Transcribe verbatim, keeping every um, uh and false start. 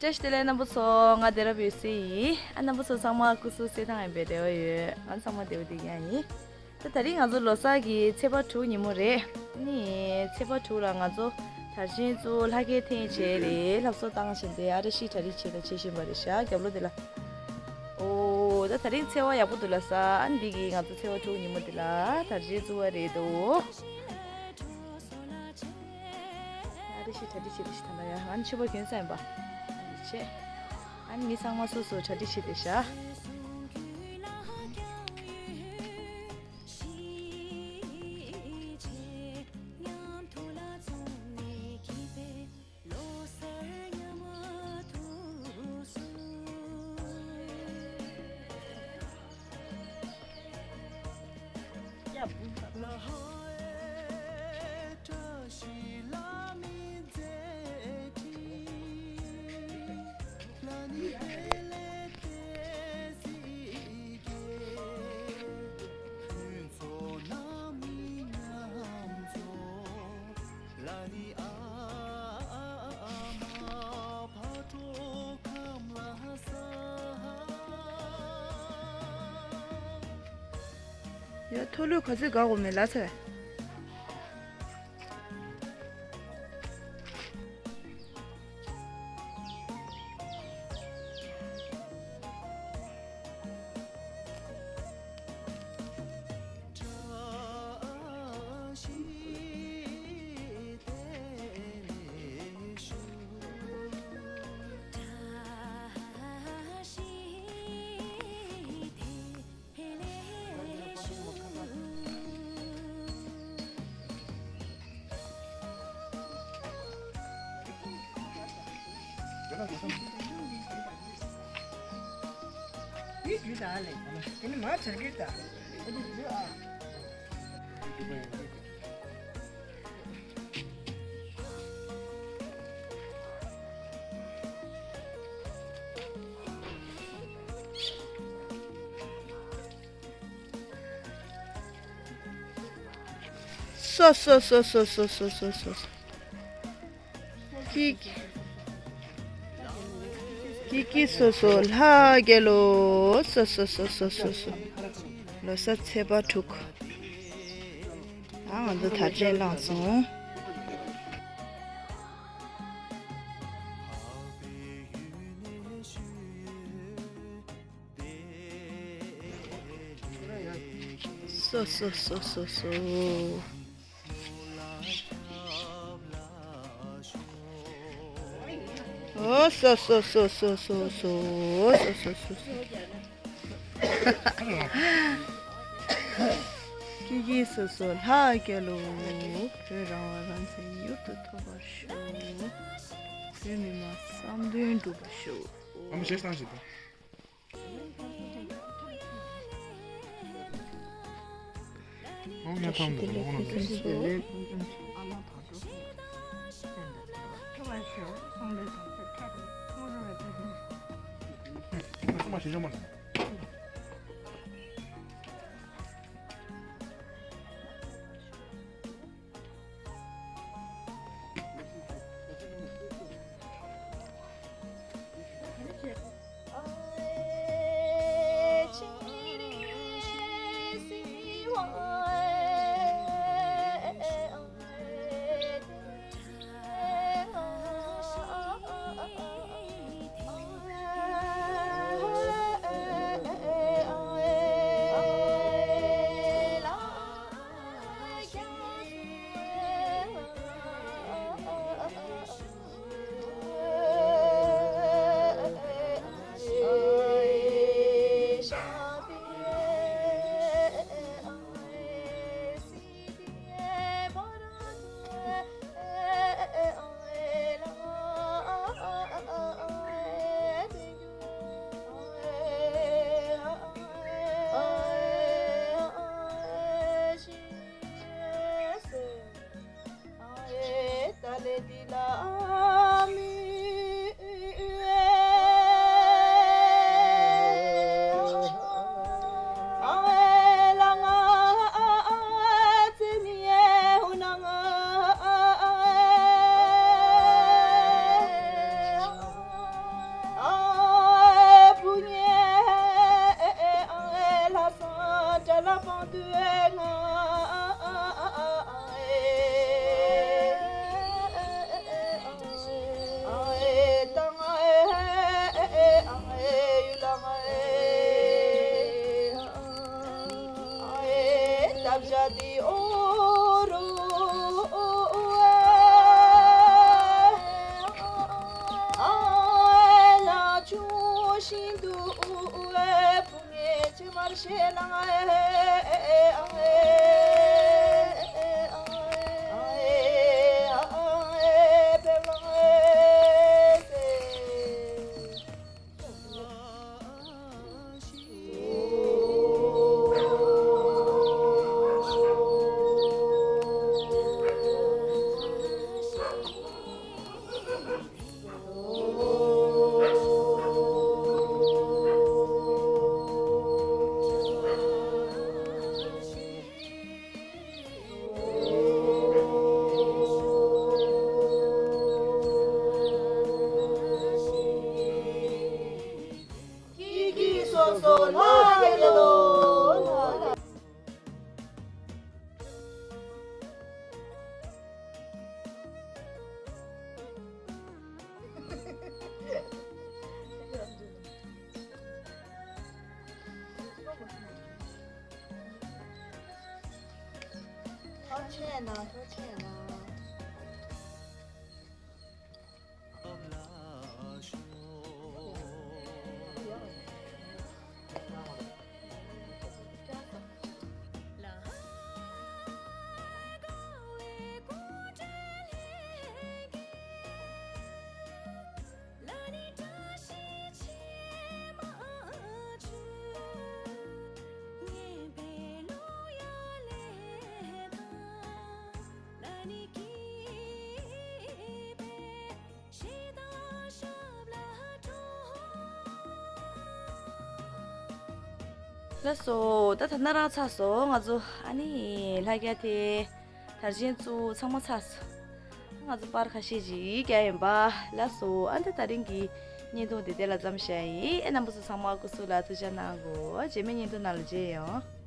བཀྲ་ཤིས་བདེ་ལེགས་རྣམ་པ་ཚོ། ང་སྡེ་ར་བུས་སི་ཡིན། ཨ་རྣམ་པ་ཚོ་ཚང་མ་སྐུ་གཟུགས་གསལ་ཐང་ཡིན་པའི་རེ་བ་ཡོད། ང་ཚང་མ་བདེ་པོ་བདེ་རྐྱང་ཡིན། ད་དེ་རིང་ང་ཚོ་ལོ་གསར་གྱི་ཚེས་པ་དྲུག་ཉིན་མོ་རེད། ནི་ཚེས་པ་དྲུག་ལ་ང་ཚོ་དར་ཆེན་གཙོ་བོ་ལྷ་སྐལ་འཐེན་བྱས་རེད། ལྷ་བཟོ་བཏང་བཞིན་དེ་ཨ་ར་ཤི་གྲ་སྒྲིག་བྱས་དང་བྱེད་བཞིན་པ་རེད་ཤག་རྒྱབ་ལོགས་དེ་ལ། ཨོ་ད་དེ་རིང་ཚེས་པ་ཡག་པོ་འདུག་ལ་ས། ཨ་འདི་གི་ང་ཚོ་ཚེས་པ་དྲུག་ཉིན་མོ་དེ་ལ་དར་ཆེན་གཙོ་བོ་རེད་དོ། ཨ་ར་ཤི་གྲ་སྒྲིག་བྱས་དེ་ཤི་ད་ལ་ཡ་ང་ནི་ཕྱུ་པ་གྱོན་ས་ཡིན་པ། ཨ་འདི་བྱས། ཨ་ནི་མི་ཚང་མ་སོ་སོ་གྲ་སྒྲིག་བྱས་དེ་ཤག་ཡ་ཐོ་ལོས་ག་ཚོད་དགའ་གོ་མེད་ལ་ཚེ། སོ་སོ་སོ་སོ། ཀི་ཀི་ཀི་སོ་སོ་ལྷ་རྒྱལ་ལོ། སོ་སོ་སོ་སོ་སོ་སོ། ལོ་གསར་ཚེས་པ་དྲུག་ད་ང་ཚོ་དར་ཆེན་བླངས་སོང་། སོ་སོ་སོ་སོ་སོ། ཨོ་སོ་སོ་སོ་སོ། ཀི་ཀི་སོ་སོ་ལྷ་རྒྱལ་ལོ། བོད་རང་དབང་རང་བཙན་མྱུར་དུ་ཐོབ་པར་ཤོག་བོད་མི་མང་བསམ་དོན་འགྲུབ་པར་ཤོག་ཨ་མ་ཞེས་བཏང་ཞིག་དང་། ཨོ་ཡ་ཐང་དུ་ཨོ་ན་དེ། ཐུགས་རྗེ་གནང་། ཐུགས་རྗེ་གནང་། ལགས་སོ། ད་ད་ན་རང་ཚར་སོང་། ང་ཚོ་ཨ་ནི་ལྷ་རྒྱལ་དེ། དར་ཆེན་བཙུགས། ཚང་མ་ཚར་སོང་། ང་ཚོ་པར་ཁ་ཤས་ཅིག་བརྒྱབ་ཡིན་པ། ལགས་སོ། ཨ་ནི་ད་དེ་རིང་གི་བརྙན་ཐུང་དེ་དེ་ལ་མཚམས་བཞག་ཡིན། ཨེ་རྣམ་པ་ཚོ་ཚང་མ་སྐུ་གཟུགས་ལ་ཐུགས་ཅག་གནང་གོ། རྗེས་མའི་བརྙན་ཐུང་ནང་ལ་མཇལ་ཡོང་།